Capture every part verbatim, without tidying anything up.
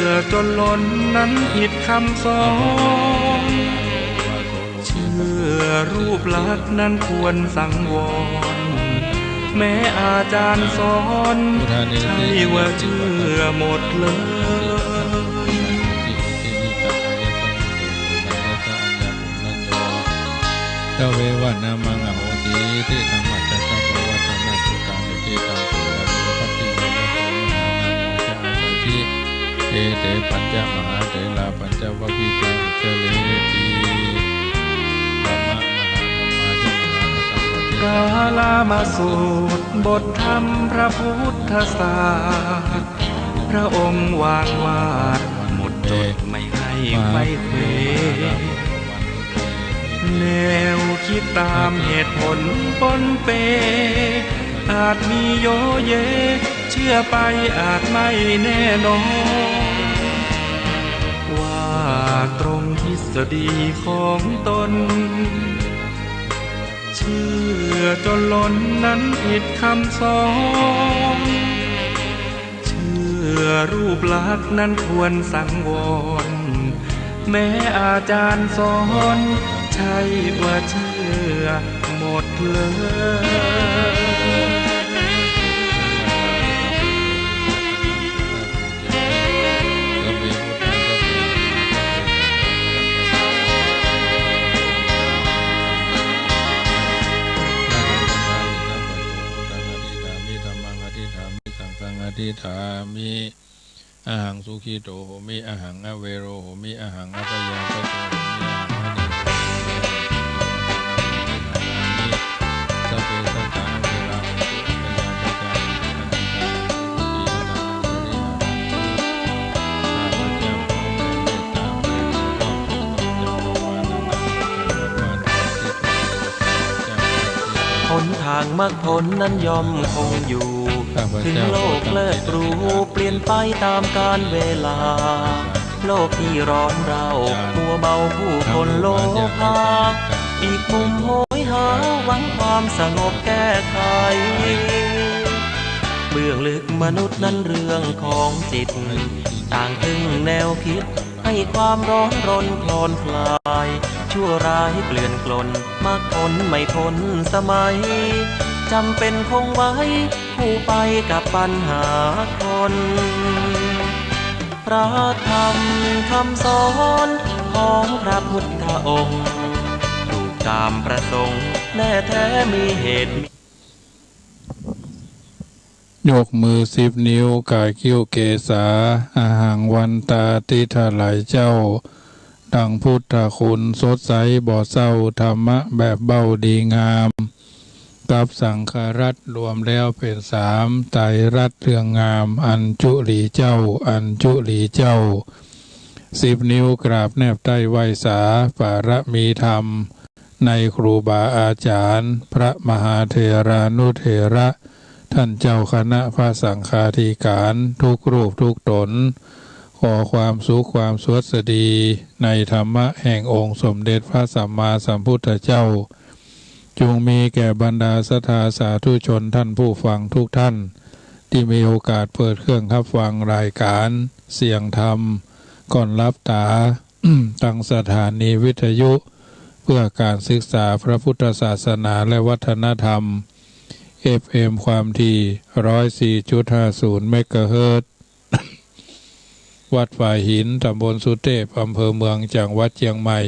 อจนล้นนั้นผิดคำสอน เชื่อรูปลักษณ์นั้นควรสังวร แม้อาจารย์สอน ใช่ว่าเชื่อหมดเลย ทเววะนะมังอโหสี ทิฏฐัมมัจจะสัพพะวัตตะนะ สุตัง สุจิตัง สุตานุปัฏฐิโย โยโท มหานาโม จะ อาสาสิ เอเต ปัญจมหาเถรา ปัญจวัคคียา อุจจาเรติ ธัมมะมหาธัมมา ยะมหาอสังวเทสะ กาลามาสูตร บทธรรมพระพุทธศาสตร์ พระองค์วางวาด หมดจดไม่ให้ไขว้เขว แนวคิดตามเหตุผลปนเป อาจมีโยเย เชื่อไปอาจไม่แน่นอน ว่าตรงทฤษฎีของตน เชื่อจนล้นนั้นผิดคำสอน เชื่อรูปลักษณ์นั้นควรสังวร แม้อาจารย์สอน ใช่ว่าเชื่อหมดเลย ธัมมังอธิษฐามิ สังฆังอธิษฐามิ อะหังสุขิโตโหมิ อะหังอะเวโรโหมิ อะหังอะพยาปะโจโหมิ อะหังอะเนโกโหมิ อะหังสุขีวัฒนังปะทิฏฐานามิ สัพเพสัตตาอะเวราโหนตุ อะพยาปะจาโหนตุ อะนันตาโหนตุ สัพพะสัตตานังปะริหารันตุ ข้าพเจ้าขอแผ่เมตตาไปถึงครอบครัวจักรวาลนานาจักรวาล หนทางมรรคผลนั้นย่อมคงอยู่ ข้าพเจ้า ถึงโลกแปรปรวนเปลี่ยนไปตามกาลเวลา โลกที่ร้อนเร้า มัวเมาผู้คนโลภะ อีกมุมโหยหาหวังความสงบแก้ไข เบื้องลึกมนุษย์นั้นเรื่องของจิต ต่างถึงแนวคิด ให้ความร้อนรนคลอนคลาย ชั่วร้ายเกลื่อนกลน มรรคผลไม่พ้นสมัย จำเป็นคงไว้คู่ไปกับปัญหาคน พระธรรมคำสอนของพระพุทธองค์ ถูกตามประสงค์แน่แท้มีเหตุ ยกมือสิบนิ้ว กายคิ้วเกศา อะหังวันตา ติถลายเจ้า ดังพุทธคุณสดใสบ่เศร้า ธรรมะแบบเบ้าดีงาม กับสังฆรัตน์รวมแล้วเป๋นสาม ไตรรัตน์เรื่องงาม อัญจุลีเจ้า อัญจุลีเจ้า สิบนิ้วกราบแนบใต้ไหว้สา ปารมีธรรม ในครูบาอาจารย์ พระมหาเถรานุเถระ ท่านเจ้าคณะพระสังฆาธิการ ทุกรูปทุกต๋น ขอความสุขความสวัสดี ในธรรมะแห่งองค์สมเด็จพระสัมมาสัมพุทธเจ้า จงมีแก่บรรดาศรัทธาสาธุชนท่านผู้ฟังทุกท่าน ตี้มีโอกาสเปิดเครื่องฮับฟังรายการเสียงธรรม ก่อนหลับต๋า ตางสถานีวิทยุ เพื่อการศึกษาพระพุทธศาสนาและวัฒนธรรม เอฟเอ็ม ความถี่ ร้อยสี่จุดห้าศูนย์ เมกะเฮิรตซ์ วัดฝายหิน ตำบลสุเทพ อำเภอเมือง จังหวัดเจียงใหม่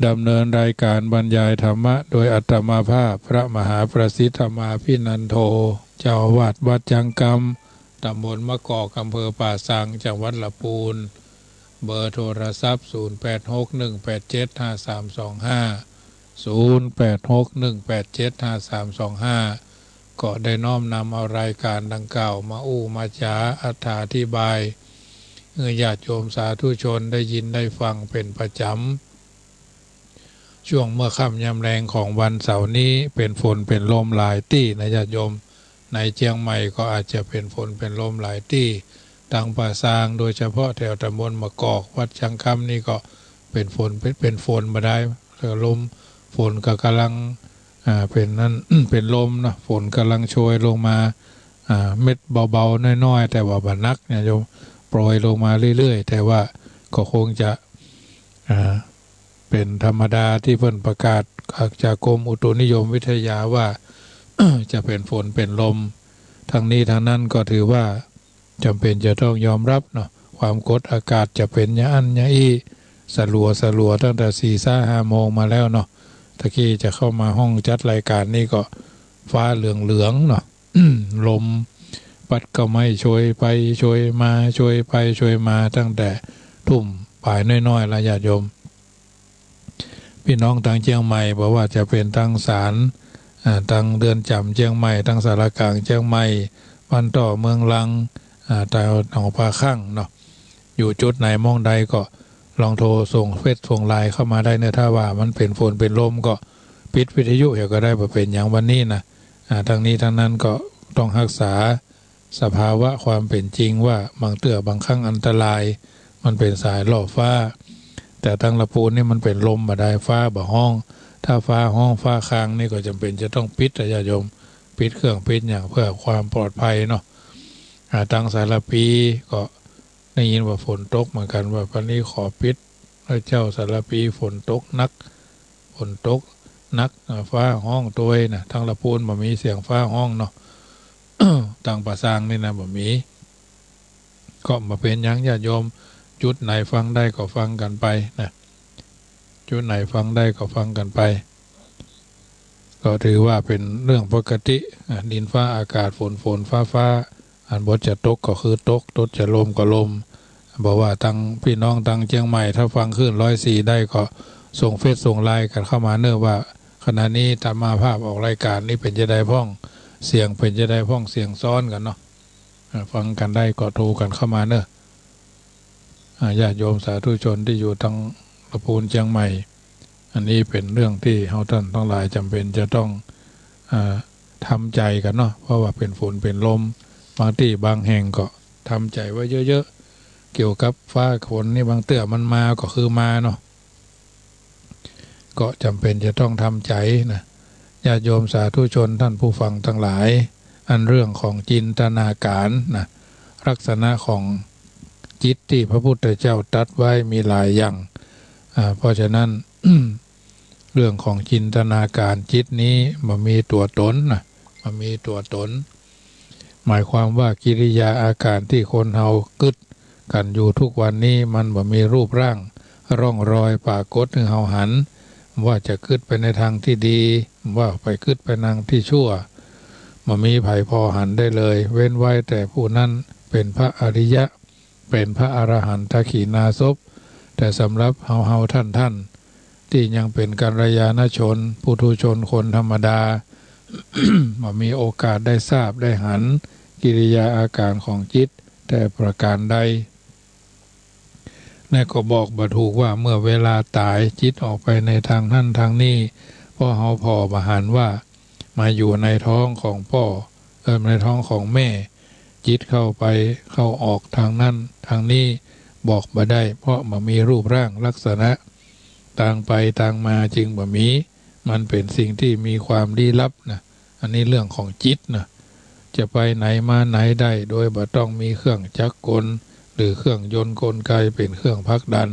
ดำเนินรายการบรรยายธรรมะโดยอาตมาภาพ พระมหาประสิทธามาภินันโท เจ้าอาวาสวัดจังกำ ตำบลมะกอก อำเภอป่าซาง จังหวัดละปูน เบอร์โทรศัพท์ ศูนย์แปดหกหนึ่งแปดเจ็ดห้าสามสองห้า ศูนย์แปดหกหนึ่งแปดเจ็ดห้าสามสองห้า ก็ได้น้อมนำเอารายการดังกล่าวมาอู้มาจ๋าอธิบาย หื้อญาติโยมสาธุชนได้ยินได้ฟังเป๋นประจ๋ำ ช่วงเมื่อค่ำยามแลงของวันเสาร์นี้ เป๋นฝนเป๋นลมหลายตี้นะญาติโยม ในเจียงใหม่ก็อาจจะเป๋นฝนเป๋นลมหลายตี้ ตางป่าซาง โดยเฉพาะแถวตำบลมะกอก วัดจังกำนี่ก็เป๋นฝน เป๋น เป๋นฝนบ่ดาย แล้วลม ฝนก็ก่ำลัง อ่า เป๋นนั้น เป๋นลมนะ ฝนก่ำลังโชยลงมา อ่า เม็ดเบาๆ น้อยๆ แต่ว่าบ่หนักนะโยม โปรยลงมาเรื่อยๆ แต่ว่าก็คงจะ อ่า เป๋นธรรมดาตี้เปิ้นประกาศจากกรมอุตุนิยมวิทยาว่า จะเป๋นฝนเป๋นลม ทั้งนี้ทั้งนั้นก็ถือว่าจ๋ำเป๋นจะต้องยอมฮับเนาะ ความกดอากาศจะเป๋นอย่างอั้นอย่างอี้ สลัวสลัวตั้งแต่สี่ซะห้าโมงมาแล้วเนาะ ตะกี้จะเข้ามาห้องจัดรายการนี่ก็ฟ้าเหลืองๆ เนาะ ลมปั๊ดก็ไม่โชยไปโชยมา โชยไปโชยมา ตั้งแต่ทุ่มป๋ายน้อยๆ ละญาติโยม ปี้น้องตางเจียงใหม่ บ่ว่าจะเป๋นตางศาล อ่า ตางเรือนจ๋ำเจียงใหม่ ตางศาลากลางเจียงใหม่ บ้านต่อเมืองลัง อ่า ตางหนองปลาคั่งเนาะ อยู่จุดไหนม่องใดก็ลองโทรส่งเฟซส่งไลน์เข้ามาได้เนาะ ถ้าว่ามันเป๋นฝนเป๋นลมก็ปิดวิทยุเหียก็ได้ บ่เป๋นหยังวันนี้นะ อ่า ทั้งนี้ทั้งนั้นก็ต้องฮักษาสภาวะความเป๋นจริงว่าบางเตื้อบางครั้งอันตราย มันเป๋นสายล่อฟ้า แต่ตางละปูนนี่มันเป๋นลมบ่ได้ ฟ้าบ่ฮ้อง ถ้าฟ้าฮ้องฟ้าคางนี่ก็จ๋ำเป๋นจะต้องปิดอะญาติโยม ปิดเครื่องปิดหยังเพื่อความปลอดภัยเนาะ อ่า ตางสารภีก็ได้ยินว่าฝนตกเหมือนกั๋น ว่าปันนี้ขอปิด เออ เจ้าสารภี ฝนตกหนัก ฝนตกหนัก อ่า ฟ้าฮ้องตวยนะ ตางละปูนบ่มีเสียงฟ้าฮ้องเนาะ ตางป่าซางนี่นะบ่มี ก็บ่เป๋นหยังญาติโยม จุดไหนฟังได้ก็ฟังกั๋นไปนะ จุดไหนฟังได้ก็ฟังกั๋นไป ก็ถือว่าเป๋นเรื่องปกติ อ่ะ ดินฟ้าอากาศ ฝนฝน ฟ้าฟ้า อันบทจะตกก็คือตก บทจะลมก็ลม บ่ว่าตางปี้น้องตางเจียงใหม่ ถ้าฟังคลื่นร้อยสี่ได้ก็ส่งเฟซส่งไลน์กั๋นเข้ามาเนาะ ว่าขณะนี้อาตมาภาพออกรายการนี้เป๋นจะใดพ่อง เสียงเป๋นจะใดพ่อง เสียงซ้อนกั๋นเนาะ อ่า ฟังกั๋นได้ก็โทรกั๋นเข้ามาเนาะ อ่า ญาติโยมสาธุชนตี้อยู่ตางละปูนเจียงใหม่ อันนี้เป๋นเรื่องตี้เฮาต้านตังหลายจ๋ำเป๋นจะต้อง อ่า ทำใจ๋กั๋นเนาะ เพราะว่าเป๋นฝนเป๋นลม บางตี้บางแห่งก็ทำใจ๋ไว้เยอะๆ เกี่ยวกับฟ้าฝนนี่ บางเตื้อมันมาก็คือมาเนาะ ก็จ๋ำเป๋นจะต้องทำใจ๋นะ ญาติโยมสาธุชนต้านผู้ฟังตังหลาย อันเรื่องของจินตนาการนะ ลักษณะของจิตตี้พระพุทธเจ้าตรัสไว้มีหลายอย่าง อ่า เพราะฉะนั้น เรื่องของจินตนาการจิตนี้บ่มีตั๋วตนนะ บ่มีตั๋วตน หมายความว่ากิริยาอาก๋านตี้คนเฮากึ๊ดกั๋นอยู่ทุกวันนี้ มันบ่มีรูปร่างร่องรอยปรากฏหื้อเฮาหัน ว่าจะกึ๊ดไปในตางตี้ดี ว่าไปกึ๊ดไปตางตี้ชั่ว บ่มีใผผ่อหันได้เลย เว้นไว้แต่ผู้นั้นเป๋นพระอริยะ เป๋นพระอรหันตขีณาสพ แต่สำหรับเฮาๆ ต้านๆ ตี้ยังเป๋นกัลยาณชน ปุถุชน คนธรรมดา บ่มีโอกาสได้ทราบได้หันกิริยาอาก๋านของจิตแต่ประก๋านใด และก็บอกบ่ถูกว่าเมื่อเวลาต๋ายจิตออกไปในตางนั้นตางนี้ เพราะเฮาผ่อบ่หันว่ามาอยู่ในท้องของป้อ เอ่อ ในท้องของแม่ จิตเข้าไปเข้าออกตางนั้นตางนี้ บอกบ่ได้ เพราะบ่มีรูปร่างลักษณะ ตางไปตางมาจึงบ่มี มันเป๋นสิ่งตี้มีความลี้ลับนะ อันนี้เรื่องของจิตนะ จะไปไหนมาไหนได้โดยบ่ต้องมีเครื่องจักรกล หรือเครื่องยนต์กลไกเป๋นเครื่องผลักดัน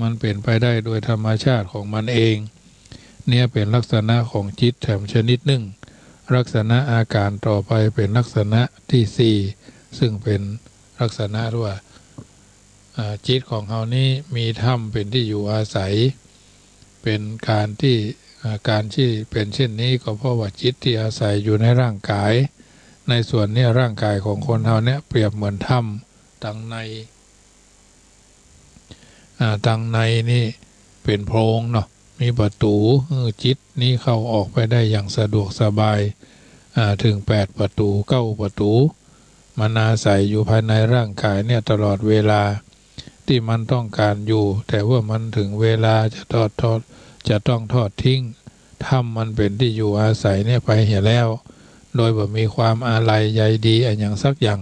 มันเป๋นไปได้โดยธรรมชาติของมันเอง เนี่ยเป๋นลักษณะของจิตแถมชนิดนึ่ง ลักษณะอาก๋านต่อไปเป๋นลักษณะตี้สี่ ซึ่งเป๋นลักษณะตี้ว่า อ่า จิตของเฮานี้มีธรรมเป๋นตี้อยู่อาศัย เป๋นก๋านตี้ อ่า ก๋านตี้เป๋นเช่นนี้ก็เพราะว่าจิตตี้อาศัยอยู่ในร่างก๋าย ในส่วนนี้ร่างก๋ายของคนเฮาเนี่ยเปรียบเหมือนถ้ำ ตางใน อ่า ตางในนี่เป๋นโพรงเนาะ มีประตู๋หื้อจิตนี้เข้าออกไปได้อย่างสะดวกสบาย อ่า เถิงแปดประตู๋ เก้าประตู๋ มันอาศัยอยู่ภายในร่างก๋ายเนี่ยตลอดเวลาตี้มันต้องก๋านอยู่ แต่เมื่อมันเถิงเวลาจะทอด ทอด จะต้องทอดทิ้ง ถ้ำมันเป๋นตี้อยู่อาศัยเนี่ยไปเหียแล้ว โดยบ่มีความอาลัยใยดีอะหยังสักอย่าง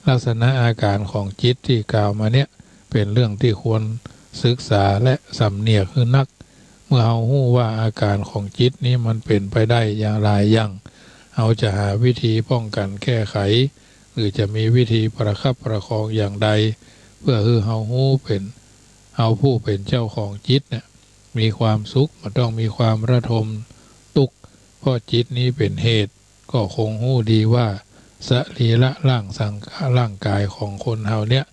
ลักษณะอาก๋านของจิตตี้กล่าวมาเนี่ย เป๋นเรื่องตี้ควรศึกษาและสำเนียกหื้อนัก เมื่อเฮาฮู้ว่าอาก๋านของจิตนี้มันเป๋นไปได้อย่างหลายอย่าง เฮาจะหาวิธีป้องกั๋นแก้ไข คือจะมีวิธีประคับประคองอย่างใด เพื่อหื้อเฮาฮู้เป๋น เฮาผู้เป๋นเจ้าของจิตเนี่ย มีความสุข บ่ต้องมีความระทมตุ๊กข์ เพราะจิตนี้เป๋นเหตุ ก็คงฮู้ดีว่า สรีระร่างสัง ร่างกายของคนเฮาเนี่ย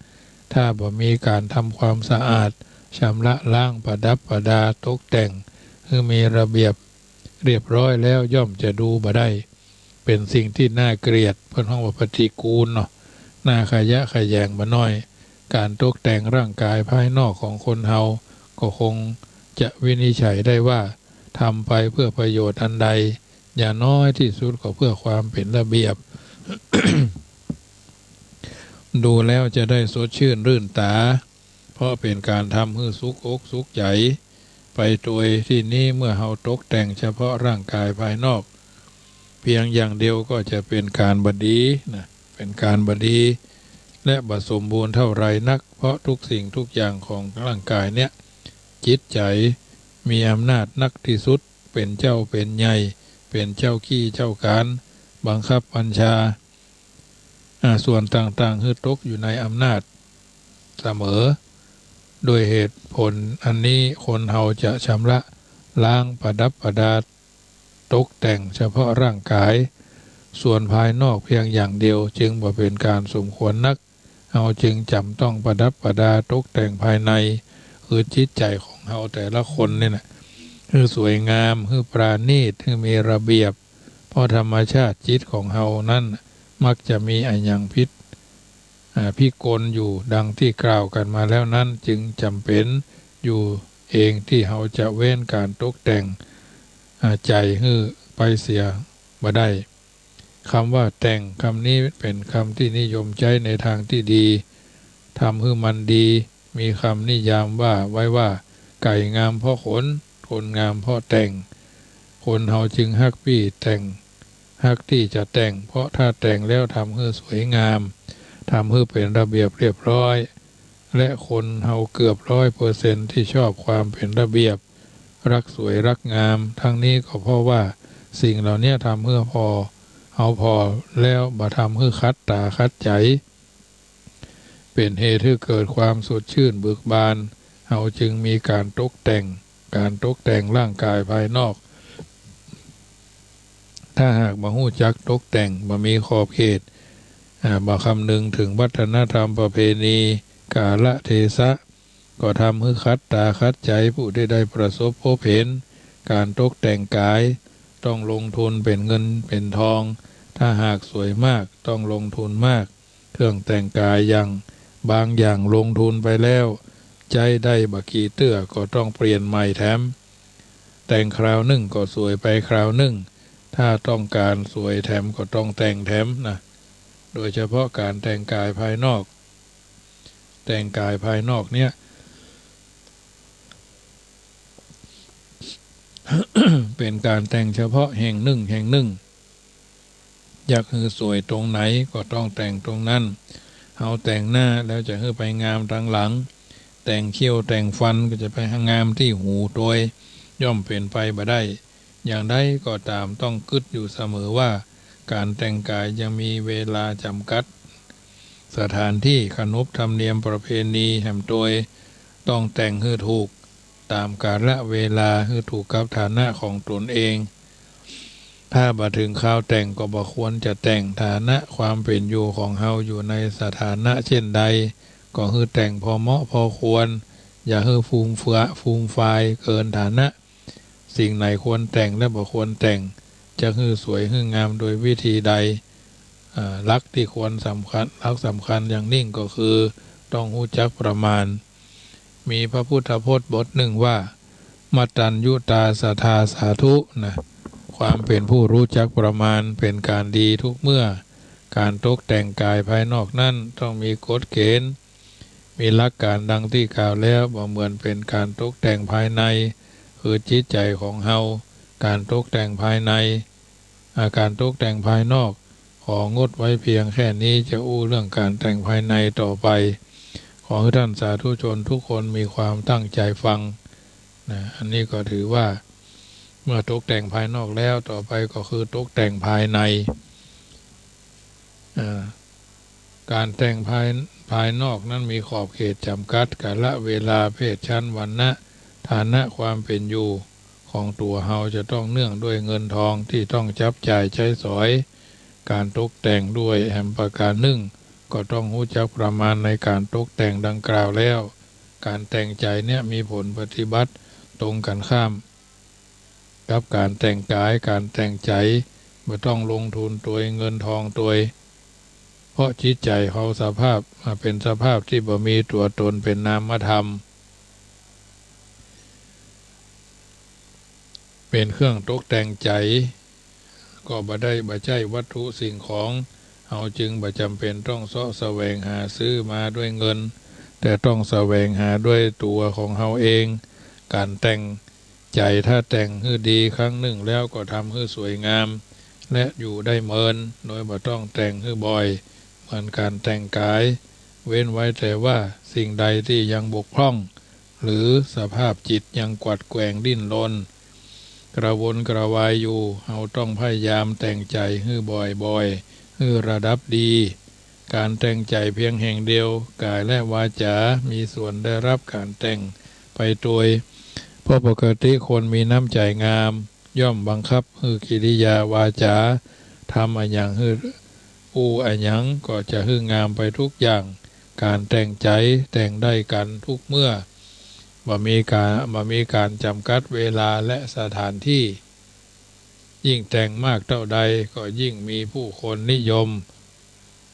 ถ้าบ่มีการทำความสะอาด ชำระล้าง ประดับประดา ตกแต่ง หื้อมีระเบียบเรียบร้อยแล้ว ย่อมจะดูบ่ได้ เป๋นสิ่งที่น่าเกลียด เปิ้นฮ้องว่าปฏิกูลเนาะ น่าขยะแขยงบ่น้อย การตกแต่งร่างกายภายนอกของคนเฮา ก็คงจะวินิจฉัยได้ว่า ทำไปเพื่อประโยชน์อันใด อย่างน้อยที่สุดก็เพื่อความเป๋นระเบียบ ดูแล้วจะได้สดชื่นรื่นต๋า เพราะเป๋นการทำหื้อสุขอกสุขใจ๋ไปโตย ตี้นี้เมื่อเฮาตกแต่งเฉพาะร่างกายภายนอก เพียงอย่างเดียวก็จะเป๋นการบ่ดีนะ เป๋นการบ่ดี และบ่สมบูรณ์เท่าไรนัก เพราะทุกสิ่งทุกอย่างของร่างกายเนี่ย จิตใจ๋มีอำนาจนักที่สุด เป๋นเจ้าเป๋นใหญ่ เป๋นเจ้ากี้เจ้าก๋าน บังคับบัญชา อ่า ส่วนต่างๆ หื้อตกอยู่ในอำนาจเสมอ ด้วยเหตุผลอันนี้ คนเฮาจะชำระล้าง ประดับประดา ตกแต่งเฉพาะร่างกาย ส่วนภายนอกเพียงอย่างเดียว จึงบ่เป๋นการสมควรนัก เฮาจึงจ๋ำต้องประดับประดาตกแต่งภายใน คือจิตใจ๋ของเฮาแต่ละคนนี่นะ หื้อสวยงาม หื้อปราณีต หื้อมีระเบียบ เพราะธรรมชาติจิตของเฮานั้น มักจะมีอะหยังผิด อ่า พิกลอยู่ ดังที่กล่าวกั๋นมาแล้วนั้น จึงจ๋ำเป๋นอยู่เอง ตี้เฮาจะเว้นการตกแต่ง อ่า ใจ๋หื้อไปเสียบ่ได้ กำว่าแต่ง กำนี้เป๋นกำตี้นิยมใจ๊ในตางตี้ดี ทำหื้อมันดี มีกำนิยามว่าไว้ว่า ไก่งามเพราะขน คนงามเพราะแต่ง คนเฮาจึงฮักปี้แต่ง ฮักตี้จะแต่ง เพราะถ้าแต่งแล้วทำหื้อสวยงาม ทำหื้อเป๋นระเบียบเรียบร้อย และคนเฮาเกือบร้อยเปอร์เซ็นต์ตี้ชอบความเป๋นระเบียบ รักสวยรักงาม ทั้งนี้ก็เพราะว่าสิ่งเหล่านี้ทำหื้อผ่อ เฮาผ่อแล้วบ่ทำหื้อขัดต๋าขัดใจ๋ เป๋นเหตุหื้อเกิดความสดชื่นเบิกบาน เฮาจึงมีการตกแต่ง การตกแต่งร่างกายภายนอก ถ้าหากบ่ฮู้จักตกแต่ง บ่มีขอบเขต อ่า บ่คำนึงเถิงวัฒนธรรมประเพณี กาลเทศะ ก็ทำหื้อขัดต๋าขัดใจ๋ผู้ตี้ได้ประสบพบเห็น การตกแต่งกาย ต้องลงทุนเป๋นเงินเป๋นทอง ถ้าหากสวยมาก ต้องลงทุนมาก เครื่องแต่งกายอย่าง บางอย่างลงทุนไปแล้ว ใจ๊ได้บ่กี่เตื้อ ก็ต้องเปลี่ยนใหม่แถม แต่งคราวนึ่งก็สวยไปคราวนึ่ง ถ้าต้องการสวยแถมก็ต้องแต่งแถมนะ โดยเฉพาะการแต่งกายภายนอก แต่งกายภายนอกเนี่ย เป๋นการแต่งเฉพาะแห่งนึ่งแห่งนึ่ง อยากหื้อสวยตรงไหนก็ต้องแต่งตรงนั้น เฮาแต่งหน้าแล้วจะหื้อไปงามตางหลัง แต่งคิ้วแต่งฟันก็จะไปงามตี้หูโตย ย่อมเป๋นไปบ่ได้ อย่างใดก็ต๋ามต้องกึ๊ดอยู่เสมอว่า การแต่งกายยังมีเวลาจ๋ำกัด สถานตี้ ขนบธรรมเนียมประเพณีแหมโตย ต้องแต่งหื้อถูกต๋ามกาละเวลา หื้อถูกกับฐานะของตนเอง ถ้าบ่เถิงคราวแต่งก็บ่ควรจะแต่ง ฐานะความเป๋นอยู่ของเฮาอยู่ในสถานะเช่นใด ก็หื้อแต่งพอเหมาะพอควร อย่าหื้อฟูมเฟือย ฟูมฟายเกินฐานะ สิ่งไหนควรแต่งและบ่ควรแต่ง จะหื้อสวยหื้องามโดยวิธีใด อ่า หลักตี้ควรสำคัญ หลักสำคัญอย่างยิ่งก็คือต้องฮู้จักประมาณ มีพระพุทธพจน์บทนึ่งว่า มัตตัญญุตาสัทธาสาธุ นะ ความเป๋นผู้ฮู้จักประมาณเป๋นการดีทุกเมื่อ การตกแต่งกายภายนอกนั้นต้องมีกฎเกณฑ์ มีหลักการดังตี้กล่าวแล้ว บ่เหมือนเป๋นการตกแต่งภายใน คือจิตใจ๋ของเฮา การตกแต่งภายใน อ่า การตกแต่งภายนอก ของดไว้เพียงแค่นี้ จะอู้เรื่องการแต่งภายในต่อไป ขอหื้อท่านสาธุชนทุกคนมีความตั้งใจ๋ฟัง นะ อันนี้ก็ถือว่าเมื่อตกแต่งภายนอกแล้ว ต่อไปก็คือตกแต่งภายใน อ่า ก๋านแต่งภาย ภายนอกนั้นมีขอบเขตจ๋ำกัด กาละเวลา เพศ ชั้น วรรณะ ฐานะความเป๋นอยู่ของตั๋วเฮาจะต้องเนื่องด้วยเงินทองตี้ต้องจับจ่ายใจ๊สอย ก๋านตกแต่งด้วยแหมประก๋านนึ่ง ก็ต้องฮู้จักประมาณในก๋านตกแต่งดังกล่าวแล้ว ก๋านแต่งใจ๋เนี่ยมีผลปฏิบัติตรงกั๋นข้าม กับก๋านแต่งก๋าย ก๋านแต่งใจ๋บ่ต้องลงทุนตวยเงินทองตวย เพราะจิตใจ๋เฮาสภาพ อ่า เป๋นสภาพตี้บ่มีตั๋วตนเป๋นนามธรรม เป๋นเครื่องตกแต่งใจ๋ ก็บ่ได้ บ่ใจ้วัตถุสิ่งของ เฮาจึงบ่จ๋ำเป๋นต้องเซาะแสวงหาซื้อมาด้วยเงิน แต่ต้องแสวงหาด้วยตั๋วของเฮาเอง ก๋านแต่งใจ๋ถ้าแต่งหื้อดีครั้งนึ่งแล้วก็ทำหื้อสวยงาม และอยู่ได้เมิน โดยบ่ต้องแต่งหื้อบ่อย เหมือนก๋านแต่งก๋าย เว้นไว้แต่ว่าสิ่งใดตี้ยังบกพร่อง หรือสภาพจิตยังกวัดแกว่งดิ้นรน กระวนกระวายอยู่ เฮาต้องพยายามแต่งใจ๋หื้อบ่อยๆ หื้อระดับดี ก๋านแต่งใจ๋เพียงแห่งเดียว ก๋ายและวาจ๋ามีส่วนได้รับก๋านแต่งไปตวย เพราะปกติคนมีน้ำใจ๋งาม ย่อมบังคับหื้อกิริยาวาจ๋า ทำอะหยังหื้อ อู้อะหยังก็จะหื้องามไปทุกอย่าง ก๋านแต่งใจ๋แต่งได้กั๋นทุกเมื่อ บ่มีก๋าน บ่มีก๋านจ๋ำกัดเวลาและสถานตี้ ยิ่งแต่งมากเต้าใดก็ยิ่งมีผู้คนนิยม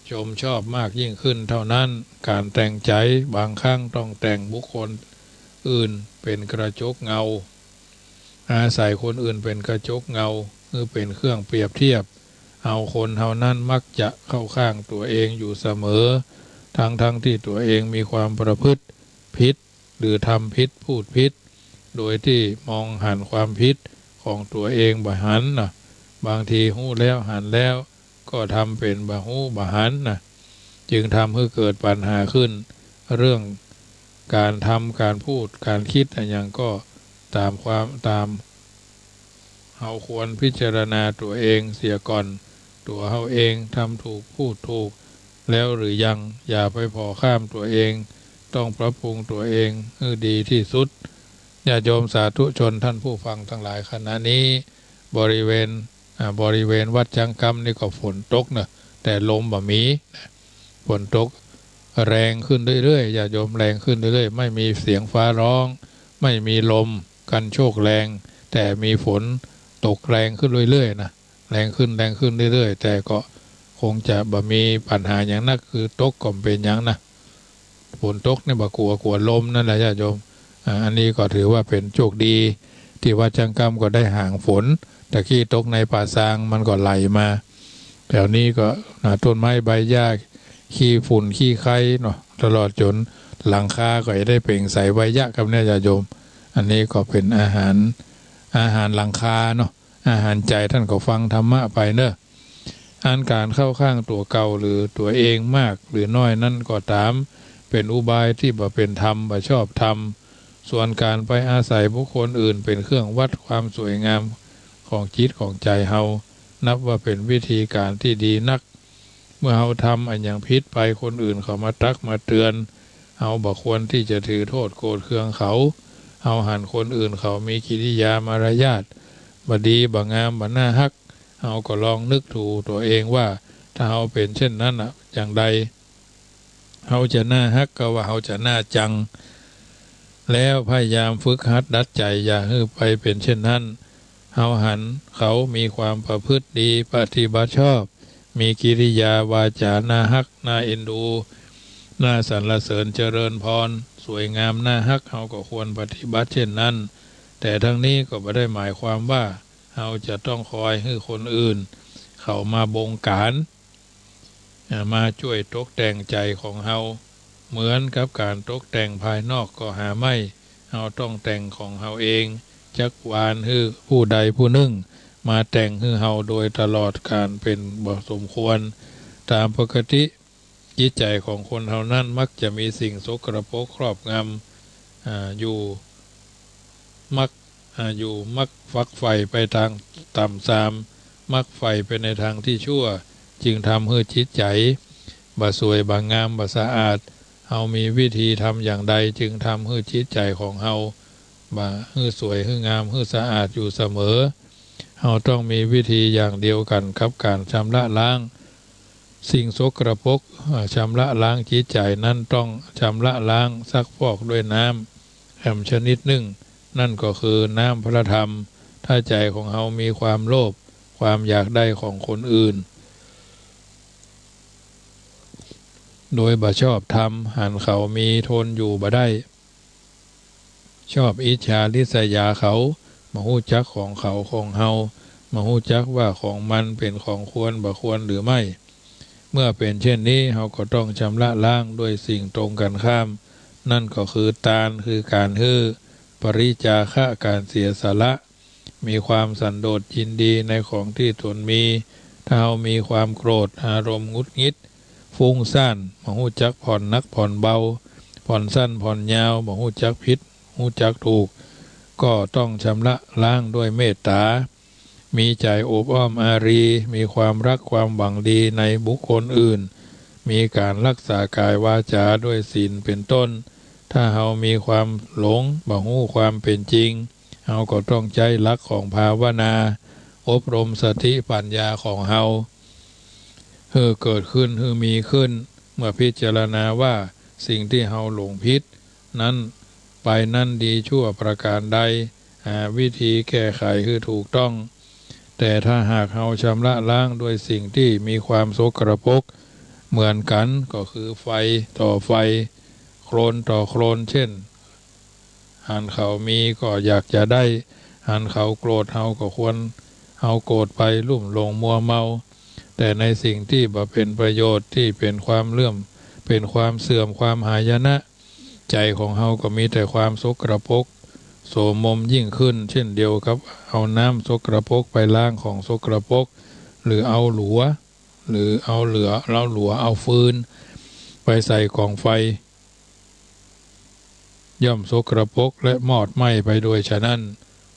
ชมชอบมากยิ่งขึ้นเต้านั้น ก๋านแต่งใจ๋บางครั้งต้องแต่งบุคคลอื่นเป๋นกระจกเงา อาศัยคนอื่นเป๋นกระจกเงา หื้อเป๋นเครื่องเปรียบเทียบ เฮาคนเฮานั้นมักจะเข้าข้างตั๋วเองอยู่เสมอ ทั้งๆ ตี้ตั๋วเองมีความประพฤติผิด หรือทำผิดพูดผิด โดยตี้มองหันความผิดของตั๋วเองบ่หันนะ บางทีฮู้แล้วหันแล้วก็ทำเป๋นบ่ฮู้บ่หันนะ จึงทำหื้อเกิดปัญหาขึ้น เรื่องก๋านทำก๋านพูดก๋านกึ๊ดอะหยังก็ต๋ามความต๋าม เฮาควรพิจารณาตั๋วเองเสียก่อน ตั๋วเฮาเองทำถูกพูดถูกแล้วหรือยัง อย่าไปผ่อข้ามตั๋วเอง ต้องปรับปรุงตั๋วเองหื้อดีตี้สุด ญาติโยมสาธุชนท่านผู้ฟังตังหลาย ขณะนี้บริเวณ อ่า บริเวณวัดจังกำนี่ก็ฝนตกเนาะ แต่ลมบ่มีนะ ฝนตกแรงขึ้นเรื่อยๆ ญาติโยม แรงขึ้นเรื่อยๆ ไม่มีเสียงฟ้าร้อง ไม่มีลมกันโชกแรง แต่มีฝนตกแรงขึ้นเรื่อยๆ นะ แรงขึ้น แรงขึ้นเรื่อยๆ แต่ก็คงจะบ่มีปัญหาหยังนัก คือตกก็บ่เป๋นหยังนะ ฝนตกนี่บ่กั๋ว กั๋วลมนั่นแหละญาติโยม อ่า อันนี้ก็ถือว่าเป๋นโชคดี ตี้วัดจังกำก็ได้ห่างฝน ตะกี้ตกในป่าซางมันก็ไหลมา แถวนี้ก็ อ่า ต้นไม้ใบหญ้า ขี้ฝุ่นขี้ใครเนาะ ตลอดจ๋นหลังคาก็จะได้เปล่งใสไวยะกำเนี่ยญาติโยม อันนี้ก็เป๋นอาหาร อาหารหลังคาเนาะ อาหารใจ๋ ต้านก็ฟังธรรมะไปเนาะ อันก๋านเข้าข้างตั๋วเก่าหรือตั๋วเองมากหรือน้อยนั้นก็ต๋าม เป๋นอุบายตี้บ่เป๋นธรรม บ่ชอบธรรม ส่วนก๋านไปอาศัยบุคคลอื่นเป๋นเครื่องวัดความสวยงามของจิตของใจ๋เฮา นับว่าเป๋นวิธีก๋านตี้ดีนัก เมื่อเฮาทำอะหยังผิดไป คนอื่นเขามาตักมาเตือน เฮาบ่ควรตี้จะถือโต้ษโกรธเคืองเขา เฮาหันคนอื่นเขามีกิริยามารยาทบ่ดี บ่งาม บ่น่าฮัก เฮาก็ลองนึกถูตั๋วเองว่า ถ้าเฮาเป๋นเช่นนั้นน่ะ จั่งใด เฮาจะน่าฮัก กาว่าเฮาจะน่าจัง แล้วพยายามฝึกหัดดัดใจ๋ อย่าหื้อไปเป๋นเช่นนั้น เฮาหันเขามีความประพฤติดี ปฏิบัติชอบ มีกิริยาวาจ๋าน่าฮัก น่าเอ็นดู น่าสรรเสริญเจริญพร สวยงามน่าฮัก เฮาก็ควรปฏิบัติเช่นนั้น แต่ทั้งนี้ก็บ่ได้หมายความว่า เฮาจะต้องคอยหื้อคนอื่นเขามาบงก๋าน อ่า มาจ้วยตกแต่งใจ๋ของเฮา เหมือนกับก๋านตกแต่งภายนอกก็หาไม่ เฮาต้องแต่งของเฮาเอง จักวานหื้อผู้ใดผู้นึ่งมาแต่งหื้อเฮาโดยตลอดก๋านเป๋นบ่สมควร ต๋ามปกติ จิตใจ๋ของคนเฮานั้นมักจะมีสิ่งสกปรกครอบงำ อ่า อยู่ มัก อ่า อยู่ มักฝักใฝ่ไปตางต่ำซาม มักใฝ่ไปในตางตี้ชั่ว จึงทำหื้อจิตใจ๋ บ่สวย บ่งาม บ่สะอาด เฮามีวิธีทำอย่างใดจึงทำหื้อจิตใจ๋ของเฮา บ่หื้อสวย หื้องาม หื้อสะอาดอยู่เสมอ เฮาต้องมีวิธีอย่างเดียวกั๋นกับก๋านชำระล้างสิ่งสกปรก อ่า ชำระล้างจิตใจ๋นั้นต้องชำระล้างซักฟอกด้วยน้ำแหมชนิดนึ่ง นั่นก็คือน้ำพระธรรม ถ้าใจ๋ของเฮามีความโลภ ความอยากได้ของคนอื่น โดยบ่ชอบธรรม หันเขามี ทนอยู่บ่ได้ ชอบอิจฉาริษยาเขา บ่ฮู้จักของเขาของเฮา บ่ฮู้จักว่าของมันเป๋นของควรบ่ควรหรือไม่ เมื่อเป๋นเช่นนี้ เฮาก็ต้องชำระล้างด้วยสิ่งตรงกั๋นข้าม นั่นก็คือตาน คือก๋านหื้อ ปริจจาคะ ก๋านเสียสละ มีความสันโดษยินดีในของตี้ตนมี ถ้าเฮามีความโกรธ อารมณ์หงุดหงิด ฟุ้งซ่าน บ่ฮู้จักผ่อนหนักผ่อนเบา ผ่อนสั้นผ่อนยาว บ่ฮู้จักผิด ฮู้จักถูก ก็ต้องชำระล้างด้วยเมตต๋า มีใจ๋โอบอ้อมอารี มีความฮักความหวังดีในบุคคลอื่น มีก๋านฮักษากายวาจ๋าด้วยศีลเป๋นต้น ถ้าเฮามีความหลง บ่ฮู้ความเป๋นจริง เฮาก็ต้องใจ๊หลักของภาวนา อบรมสติปัญญาของเฮา หื้อเกิดขึ้น หื้อมีขึ้น เมื่อพิจารณาว่าสิ่งตี้เฮาหลงผิดนั้นไปนั้นดีชั่วประก๋านใด หาวิธีแก้ไขหื้อถูกต้อง แต่ถ้าหากเฮาชำระล้างด้วยสิ่งตี้มีความสกปรกเหมือนกั๋น ก็คือไฟต่อไฟ โคลนต่อโคลน เช่น หันเขามีก็อยากจะได้ หันเขาโกรธเฮาก็ควร เฮาโกรธไปลุ่มหลงมัวเมา แต่ในสิ่งตี้บ่เป๋นประโยชน์ ตี้เป๋นความเสื่อม เป๋นความเสื่อม ความหายนะ ใจ๋ของเฮาก็มีแต่ความสกปรก โสมมยิ่งขึ้น เช่นเดียวกับเอาน้ำสกปรกไปล้างของสกปรก หรือเอาหลัว หรือเอาเหลือ เอาหลัว เอาฟืน ไปใส่ก๋องไฟ ย่อมสกปรกและมอดไหม้ไปด้วยฉะนั้น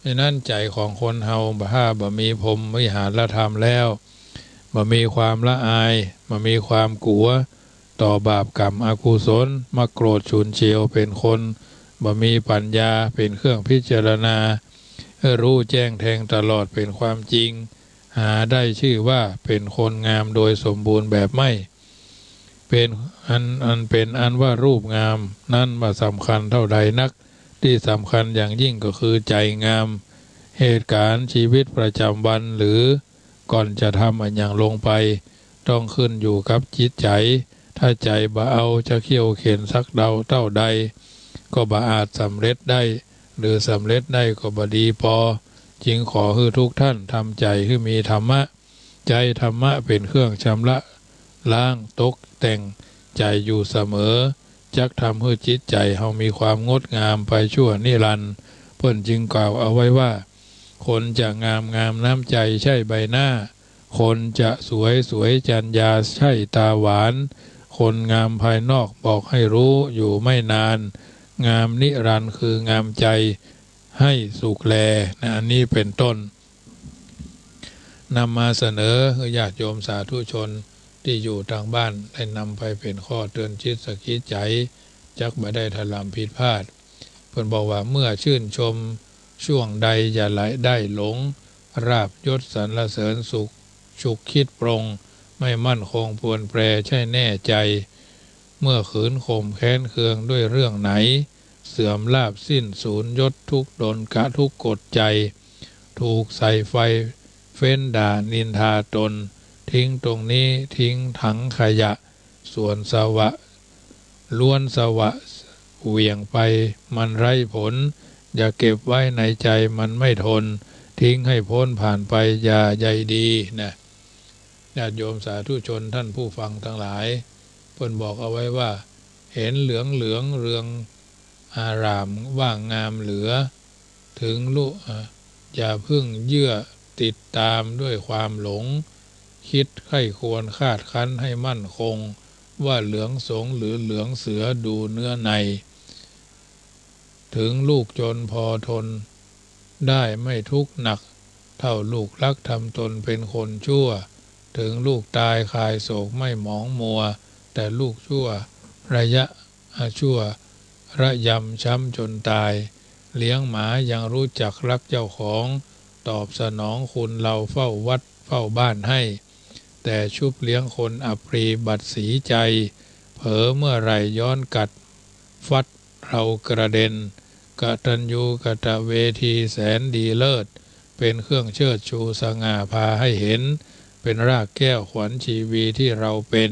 ฉะนั้นใจ๋ของคนเฮาบ่ ถ้าบ่มีพรหมวิหารธรรมแล้ว บ่มีความละอาย บ่มีความกั๋วต่อบาปกรรมอกุศล มักโกรธฉุนเฉียว เป๋นคนบ่มีปัญญาเป๋นเครื่องพิจารณา หื้อฮู้แจ้งแทงตลอดเป๋นความจริง หาได้ชื่อว่าเป๋นคนงามโดยสมบูรณ์แบบไม่ เป๋นอัน อันเป๋นอันว่ารูปงามนั้นบ่สำคัญเต้าใดนัก ตี้สำคัญอย่างยิ่งก็คือใจ๋งาม เหตุก๋ารณ์ชีวิตประจ๋ำวันหรือก่อนจะทำอะหยังลงไป ต้องขึ้นอยู่กับจิตใจ๋ ถ้าใจ๋บ่เอาจะเคี่ยวเข็ญสักเต้า เต้าใด ก็บ่อาจสำเร็จได้ หรือสำเร็จได้ก็บ่ดีปอ จึงขอหื้อทุกท่านทำใจ๋หื้อมีธรรมะ ใจ๊ธรรมะเป๋นเครื่องชำระล้างตกแต่งใจ๋อยู่เสมอ จักทำหื้อจิตใจ๋เฮามีความงดงามไปชั่วนิรันดร์ เปิ้นจึงกล่าวเอาไว้ว่า คนจะงาม งามน้ำใจ๋ใช่ใบหน้า คนจะสวย สวยจรรยาใช่ตาหวาน คนงามภายนอกบอกให้ฮู้อยู่ไม่นาน งามนิรันดร์คืองามใจ๋ให้สุขแล นะ อันนี้เป๋นต้น นำมาเสนอหื้อญาติโยมสาธุชนตี้อยู่ตางบ้านได้นำไปเป๋นข้อเตือนจิตสะกิดใจ๋ จักบ่ได้ถลำผิดพลาด เปิ้นบอกว่า เมื่อชื่นชมช่วงใดอย่าไหลได้หลง ลาภยศสรรเสริญสุข ฉุกคิดปรง ไม่มั่นคงปรวนแปรใช่แน่ใจ๋ เมื่อขืนข่มแค้นเคืองด้วยเรื่องไหน เสื่อมลาภสิ้นสูญยศทุกข์ดลกะทุกข์กดใจ๋ ถูกใส่ไฟเฟ้นด่านินทาตน ทิ้งตรงนี้ทิ้งถังขยะ ส่วนสวะ ล้วนสวะเหวี่ยงไปมันไร้ผล อย่าเก็บไว้ในใจ๋มันไม่ทน ทิ้งให้พ้นผ่านไปอย่าใยดี นะ ญาติโยมสาธุชนท่านผู้ฟังทั้งหลาย เปิ้นบอกเอาไว้ว่า เห็นเหลืองเหลืองเรืองอารามว่างงามเหลือ ถึงลุ อ่ะ อย่าเพิ่งเยื่อติดตามด้วยความหลง คิดใคร่ครวญคาดคั้นให้มั่นคง ว่าเหลืองสงหรือเหลืองเสือดูเนื้อใน ถึงลูกจนพอทนได้ไม่ทุกข์หนัก เท่าลูกรักทำตนเป็นคนชั่ว ถึงลูกตายคลายโศกไม่หมองมัว แต่ลูกชั่วระยะ ชั่วระยำช้ำจนตาย เลี้ยงหมายังรู้จักรักเจ้าของ ตอบสนองคุณเราเฝ้าวัดเฝ้าบ้านให้ แต่ชุบเลี้ยงคนอับปรีบัดสีใจ เผลอเมื่อไหร่ย้อนกัดฟัดเรากระเด็น กตัญญูกตเวทีแสนดีเลิศ เป็นเครื่องเชิดชูสง่าพาให้เห็น เป็นรากแก้วขวัญชีวีที่เราเป็น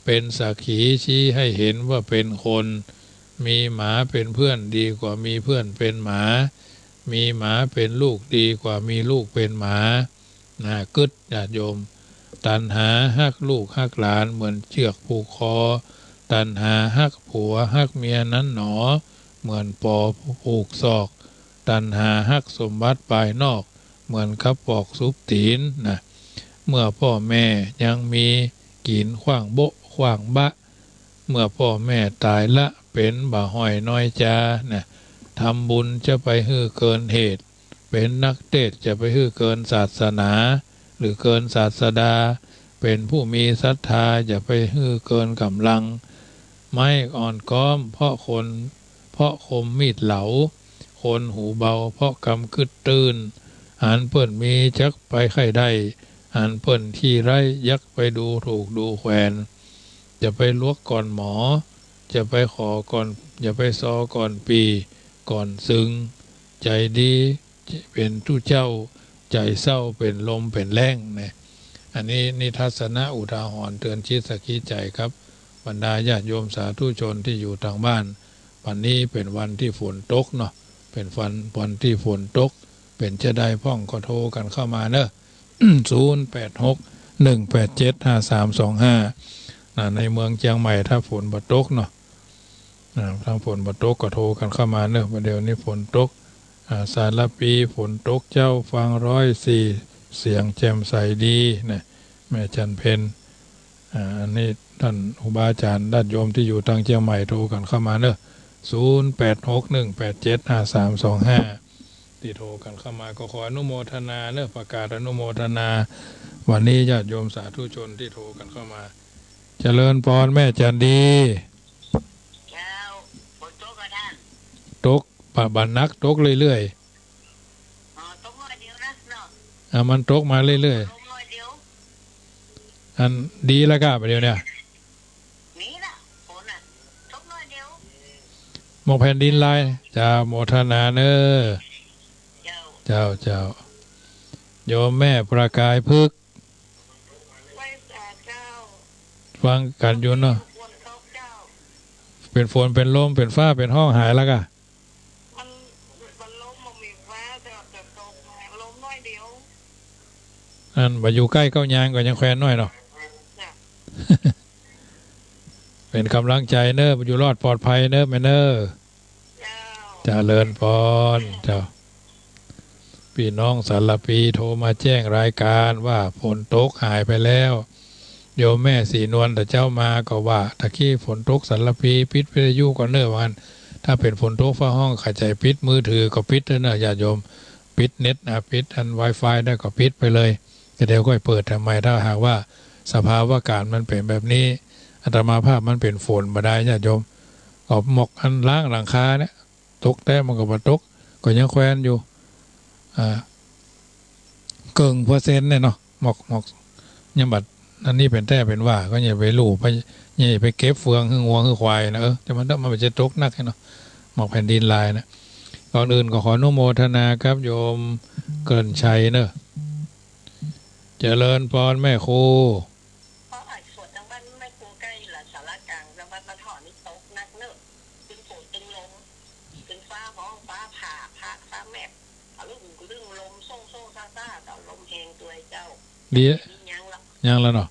เป็นสักขีชี้ให้เห็นว่าเป็นคน มีหมาเป็นเพื่อนดีกว่ามีเพื่อนเป็นหมา มีหมาเป็นลูกดีกว่ามีลูกเป็นหมา นะ กึ๊ด ญาติโยม ตัณหาฮักลูกฮักหลานเหมือนเจื้อกผูกคอ ตัณหาฮักผัวฮักเมียนั้นหนอ เหมือนปอผูกศอก ตัณหาฮักสมบัติภายนอก เหมือนกับปอกสุบตี๋นนะ เมื่อป้อแม่ยังมี กิ๋นขว้างโบ๊ะขว้างบะ เมื่อป้อแม่ต๋ายละเป๋นบ่าห้อยน้อยจานะ ทำบุญจะไปหื้อเกินเหตุ เป๋นนักเตสน์จะไปหื้อเกินศาสนา หรือเกินศาสดา เป๋นผู้มีศรัทธาจะไปหื้อเกินก๋ำลัง ไม้อ่อนก๊อมเพราะคน เพราะคมมีดเหลา คนหูเบาเพราะกำกึ๊ดตื้น อันเปิ้นมีจักไปใค่ได้ อันเปิ้นขี้ไร้ยักไปดูถูกดูแขวน จะไปลวกก่อนหมอ จะไปขอก่อน จะไปซอก่อนปี่ ก่อนซึ่ง ใจ๋ดีเป๋นตุ๊เจ้า ใจ๋เศร้าเป๋นลมเป๋นแล้งนะ อันนี้นิทัศนะอุทาหรณ์เตือนจิตสักขีใจ๋ครับ บรรดาญาติโยมสาธุชนตี้อยู่ตางบ้าน วันนี้เป๋นวันตี้ฝนตกเนาะ เป๋นวัน วันตี้ฝนตก เป๋นจาใดพ่องก็โทรกั๋นเข้ามาเนาะ ศูนย์แปดหก หนึ่งแปดเจ็ด ห้าสามสองห้า นะ ในเมืองเจียงใหม่ถ้าฝนบ่ตกเนาะ นะ ถ้าฝนบ่ตกก็โทรกั๋นเข้ามาเนาะ บ่าเดี่ยวนี้ฝนตก อ่า สารภี ฝนตกเจ้า ฟังร้อยสี่ เสียงแจ่มใสดีนะ แม่จันเพ็ญ อ่า อันนี้ต้านครูบาอาจ๋ารย์ญาติโยมตี้อยู่ตางเจียงใหม่โทรกั๋นเข้ามาเนาะ ศูนย์แปดหก หนึ่งแปดเจ็ด ห้าสามสองห้า ตี้โทรกั๋นเข้ามาก็ขออนุโมทนาเนาะ ประกาศอนุโมทนา วันนี้ญาติโยมสาธุชนตี้โทรกั๋นเข้ามา เจริญปอนแม่จันดี เจ้า ฝนตกก่อต้าน ตก บ่า บ่าหนัก ตกเรื่อยๆ อ๋อ ตกน้อยเดียวนะเนาะ อ่า มันตกมาเรื่อยๆ ลมน้อยเดียว อันดีแล้วก้า บ่าเดี่ยวนี้ นี่นะ ฝนน่ะ ตกน้อยเดียว หมอกแผ่นดินลาย เจ้า โมทนาเนาะ เจ้า เจ้า เจ้า โยมแม่ประกายพฤกษ์ ไหว้สาเจ้า ฟังกั๋นอยู่เนาะ ฝนตกเจ้า เป๋นฝน เป๋นลม เป๋นฟ้า เป๋นห้องหายแล้วก้า มัน มันลมบ่มีฟ้า แต่ แต่ตกมา ลมน้อยเดียว อันบ่าอยู่ใก้เก๊ายางก็ยังแควนน้อยเนาะ จ้ะ เป๋นก๋ำลังใจ๋เนาะ อยู่รอดปลอดภัยเนาะแม่เนาะ เจ้า เจริญปอน เจ้า ปี้น้องสารภีโทรมาแจ้งรายการว่าฝนตกหายไปแล้ว โยมแม่ศรีนวลแต่เจ๊ามาก็ว่า ตะกี้ฝนตกสารภีปิดวิทยุก่อนเนาะ ว่างั้น ถ้าเป๋นฝนตกฟ้าฮ้อง ใค่จะปิดมือถือก็ปิดเถอะเนาะ ญาติโยม ปิดเน็ตนะ ปิดอันไวไฟได้ก็ปิดไปเลย แต่เดี๋ยวก็เปิดทำไม ถ้าหากว่าสภาวะการมันเป๋นแบบนี้ อาตมาภาพมันเป๋นฝนบ่ได้ ญาติโยม ก็หมอกอันล้างหลังคาเนี่ย ตกแต๊มันก็บ่ตก ก็ยังแควนอยู่ อ่า เกิ่งเปอร์เซ็นต์เนี่ยเนาะ หมอก หมอก ยังบ่ อันนี้เป๋นแต๊เป๋นว่า ก็อย่าไปลู่ไป อย่าไปเก็บเฟืองหื้องัวหื้อควายนะ เออ แต่มัน มันบ่จะตกหนักเนาะ หมอกแผ่นดินลายนะ ก่อนอื่นก็ขออนุโมทนากับโยมเกริญชัยเนาะ เจริญปอนแม่ครู เพราะไอ้ฝนตางบ้านแม่ครูใก้ละสารากลาง ตางบ้านบ้านถ่อนี่ตกหนักเนาะ ตึงฝนตึงลม ตึงฟ้าฮ้องฟ้าผ่า ฟ้า ฟ้าแมบ อะลึ่งลึ่งลมโซ่งโซ่งซ่าซ่า แต่ลมแฮงตวยเจ้า ดี นี่ยังละ ยังละเนาะ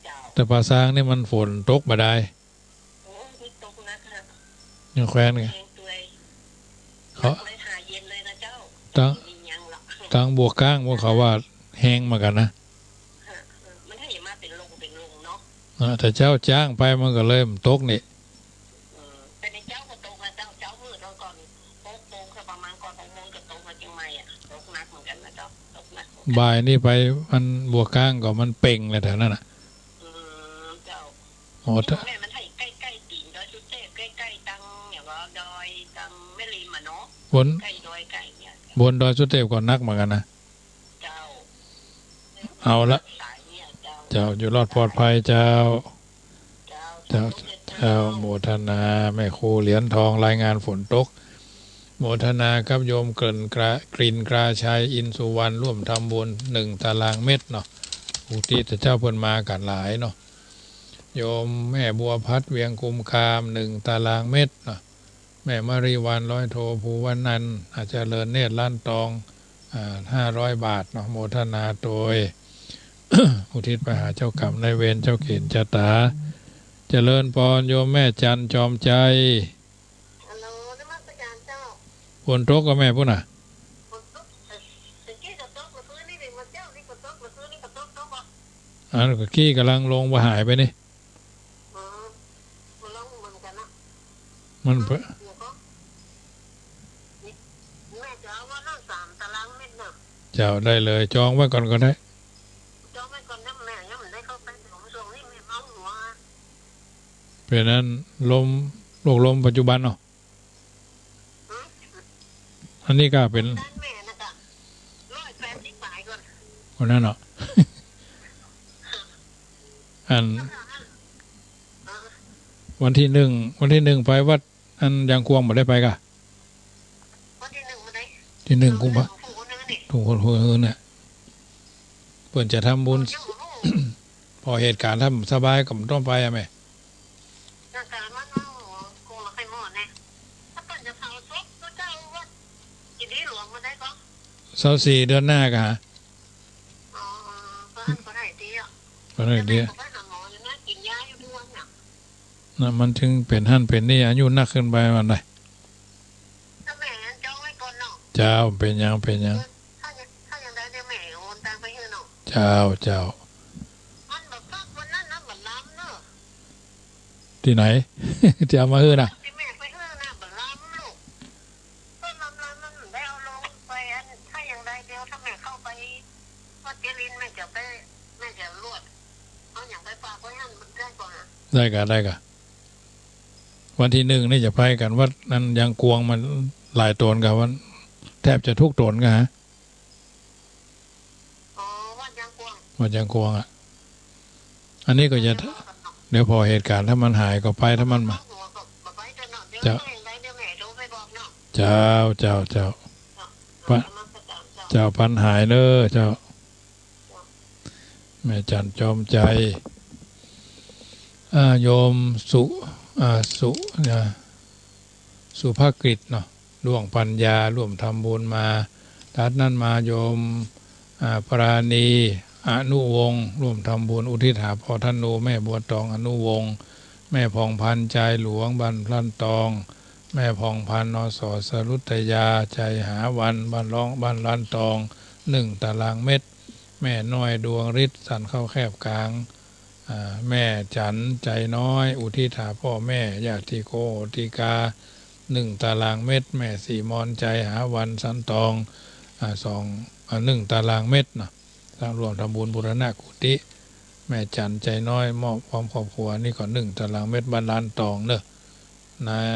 เจ้า แต่ป่าซางนี่มันฝนตกบ่ได้ โอ้ นี่ตกหนักฮะ ยังแควนไง แฮงตวย เขา เลยหาเย็นเลยนะเจ้า ตาง นี่ยังละ ตางบัวก้างพวกเขาว่าแฮงเหมือนกั๋นนะ ฮะ เออ มันให้มาเป๋นลงเป๋นลงเนาะ อ่า แต่เจ๊าจ้างไปมันก็เลยบ่ตกนี่ เออ แต่ในเจ๊าก็ตกนะเจ้า เจ๊ามืดตอนก่อนหกโมง ก็ประมาณก่อนหกโมงก็ตกมาเจียงใหม่อะ ตกหนักเหมือนกั๋นนะเจ้า ตกหนักเหมือนกั๋น บ่ายนี่ไปมันบัวก้างก็มันเป่งเลยแถวนั้นน่ะ อืม เจ้า โอ้ ตะ แม่มันให้ใก้ๆ ตี๋นดอยสุเตพ ใก้ๆ ตังอย่างว่าดอยตังแม่ริมอะเนาะ บน ใก้ดอยใก้เนี่ย บนดอยสุเตพก็หนักเหมือนกั๋นนะ เจ้า เอาละ สายเนี่ยเจ้า เจ้า อยู่รอดปลอดภัยเจ้า เจ้า เจ้า สาธุเจ้า เจ้า โมทนา แม่ครูเหรียญทอง รายงานฝนตก โมทนากับโยมกลิ่นกระ กลิ่นกราชัย อินสุวรรณ ร่วมทำบุญ หนึ่งตารางเมตรเนาะ อุทิศเจ้า เปิ้นมากั๋นหลายเนาะ โยมแม่บัวพัด เวียงกุมคาม หนึ่งตารางเมตรเนาะ แม่มริวัลย์ ร้อยโท ภูวนันท์ อาจารย์เลินเนตร ล้านตอง อ่า ห้าร้อยบาทเนาะ โมทนาโตย อุทิศไปหาเจ้ากรรมนายเวร เจ้าเข็นชะตา เจริญปอน โยมแม่จันทร์จอมใจ ฮัลโหล นมัสการเจ้า ฝนตกก่อแม่ปู๊นน่ะ ฝนตก เอ่อ ตะกี้ก็ตก เมื่อคืนนี้ เมื่อเจ๊านี่ก็ตก เมื่อคืนนี้ก็ตก ตกบ่ อันก็กี้ก่ำลังลงบ่หายไปนี่ อ๋อ มันลงเหมือนกั๋นเนาะ มันเปอะ เดี๋ยวก่อน นี่ แม่จะเอาว่านั่นสามตารางเมตรเนาะ เจ้า ได้เลย จองไว้ก่อนก็ได้ จองไว้ก่อนนะแม่ ยังบ่ได้เข้าไป ช่วงนี้แม่เมาหัว เป๋นอันลม โรคลมปัจจุบันเนาะ หืม อันนี้ก็เป๋น ด้านแม่น่ะก็ ร้อยแปดสิบปลายก่อน วันนั้นเนาะ อัน เออ วันตี้นึ่ง วันตี้นึ่งไปวัดอันยางกวงบ่ได้ไปก่ะ วันตี้นึ่งบ่ได้ ตี้นึ่งกุมภา วันตี้นึ่งผู้คนนึงนี่ ทุ่งคนคนนึงเนี่ย เปิ้นจะทำบุญ ยังบ่ฮู้ พอเหตุก๋ารณ์ถ้าบ่สบายก็บ่ต้องไปอะแม่ นั่นก็มัน มันคงบ่ค่อยเหมาะนะ ถ้าเปิ้นจะเผาศพก็เจ้าวัดเจดีย์หลวงบ่ได้ก็ ซาวสี่เดือนหน้าก่ะ อ๋อ ก็อันก็ได้เตี้ย ก็ได้เตี้ย แต่แม่ก็ไปหาหมออยู่นะ กินยาอยู่ทุกวันน่ะ น่ะ มันจึงเป๋นหั้นเป๋นนี่ อายุนักขึ้นไปวันใด ถ้าแม่งั้นจองไว้ก่อนเนาะ เจ้า เป๋นหยัง เป๋นหยัง ถ้ายัง ถ้ายังได้เดี๋ยวแม่โอนตังค์ไปหื้อเนาะ เจ้า เจ้า อันบ่คักวันนั้นนะ บ่ลำเนาะ ตี้ไหน ตี้เอามาหื้อน่ะ ตี้แม่ไปหื้อน่ะ บ่ลำลูก ต้นลำลำมันได้เอาลงไป อัน ถ้ายังได้เดี๋ยวถ้าแม่เข้าไปวัดเจริญ แม่จะไป แม่จะลวด เอาหยังไปฝากไว้หั้นมันได้ก่อนอะ ได้ก่ะ ได้ก่ะ วันตี้นึ่งนี่จะไปกั๋นวัดนั้นยางกวง มันหลายต๋นก่ะ วัน แทบจะทุกต๋นก่ะฮะ อ๋อ วัดยางกวง วัดยางกวงอะ อันนี้ก็จะ เดี๋ยวพอเหตุก๋ารณ์ถ้ามันหายก็ไป ถ้ามันมา เจ้า เจ้า เจ้า เจ้า ปะ เจ้า ปันหายเน้อ เจ้า แม่จันทร์จอมใจ อ่า โยมสุ อ่า สุ อ่า สุภกฤษเนาะ ด้วงปัญญา ร่วมทำบุญมา ตัดนั้นมาโยม อ่า ปราณี อนุวงศ์ ร่วมทำบุญอุทิศหาพ่อธนู แม่บัวตอง อนุวงศ์ แม่ผ่องพันธุ์ จายหลวง บ้านพลันตอง แม่ผ่องพันธุ์ นส สรุตยา ใจหาวัน บ้านร้อง บ้านล้านตอง หนึ่งตารางเมตร แม่น้อย ดวงฤทธิ์ สันเข้าแคบก๋าง อ่า แม่จันทร์ ใจน้อย อุทิศหาพ่อแม่ ญาติโกโหติกา หนึ่งตารางเมตร แม่ศรีมอน ใจหาวัน สันตอง อ่า สอง อ่า หนึ่งตารางเมตรเนาะ สร้างร่วมทำบุญบูรณะกุฏิ แม่จันทร์ ใจน้อย มอบพร้อมครอบครัว นี่ก็หนึ่งตารางเมตร บ้านล้านตองเน้อ นาย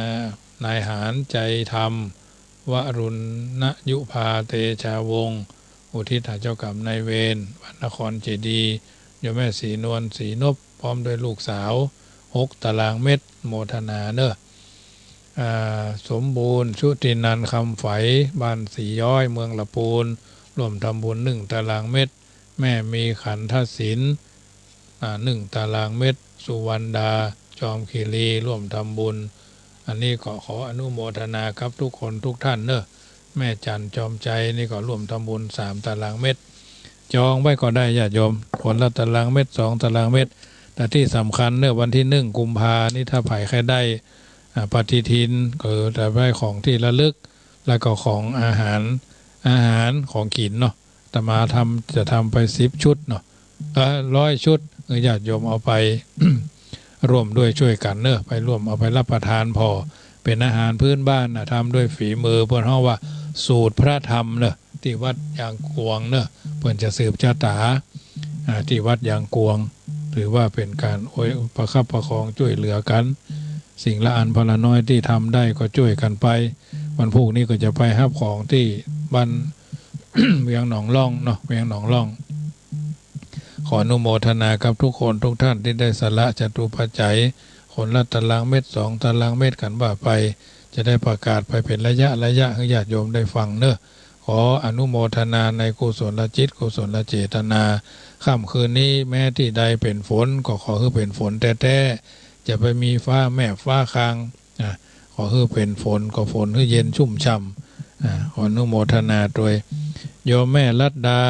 นายหาญ ใจธรรม วรุณยุภา เตชาวงศ์ อุทิศหาเจ้ากรรมนายเวร วัดนครเจดีย์ โยมแม่ศรีนวล ศรีนพ พร้อมด้วยลูกสาว หกตารางเมตร โมทนาเน้อ อ่า สมบูรณ์ ชุตินันท์ คำใฝ บ้านศรีย้อย เมืองละปูน ร่วมทำบุญ หนึ่งตารางเมตร แม่มีขันธศิลป์ อ่า หนึ่งตารางเมตร สุวรรณดา จอมคีรี ร่วมทำบุญ อันนี้ก็ขออนุโมทนากับทุกคนทุกท่านเน้อ แม่จันทร์จอมใจนี่ก็ร่วมทำบุญ สามตารางเมตร จองไว้ก็ได้ญาติโยม คนละตารางเมตร สองตารางเมตร แต่ตี้สำคัญเน้อ วันตี้นึ่งกุมภานี่ถ้าใผใค่ได้ อ่า ปฏิทิน เออ แต่ได้ของตี้ระลึก แล้วก็ของอาหาร อาหารของกิ๋นเนาะ อาตมาทำ จะทำไปสิบชุดเนาะ เอ่อ ร้อยชุด เออ ญาติโยมเอาไป ร่วมด้วยช่วยกั๋นเน้อ ไปร่วมเอาไปรับประทานผ่อ เป๋นอาหารพื้นบ้านนะ ทำด้วยฝีมือ เปิ้นฮ้องว่าสูตรพระธรรมเน้อ ตี้วัดยางกวงเน้อ เปิ้นจะสืบจะต๋า อ่า ตี้วัดยางกวง ถือว่าเป๋นก๋านอวยประคับประคองจ้วยเหลือกั๋น สิ่งละอันพอละน้อยตี้ทำได้ก็จ้วยกั๋นไป วันพูกนี้ก็จะไปฮับของตี้บ้าน เวียงหนองล่องเนาะ เวียงหนองล่อง ขออนุโมทนากับทุกคนทุกท่านตี้ได้สละจตุปัจจัย คนละตะลางเม็ดสองตะลางเม็ดกั๋นว่าไป จะได้ประกาศไปเป๋นระยะระยะหื้อญาติโยมได้ฟังเนาะ ขออนุโมทนาในกุศลจิตกุศลเจตนา ค่ำคืนนี้แม้ตี้ใดเป๋นฝนก็ขอหื้อเป๋นฝนแต๊ๆ จะไปมีฟ้าแมบฟ้าคาง อ่ะ ขอหื้อเป๋นฝนก็ฝนหื้อเย็นชุ่มฉ่ำ อ่ะ ขออนุโมทนาตวย โยมแม่รัตดา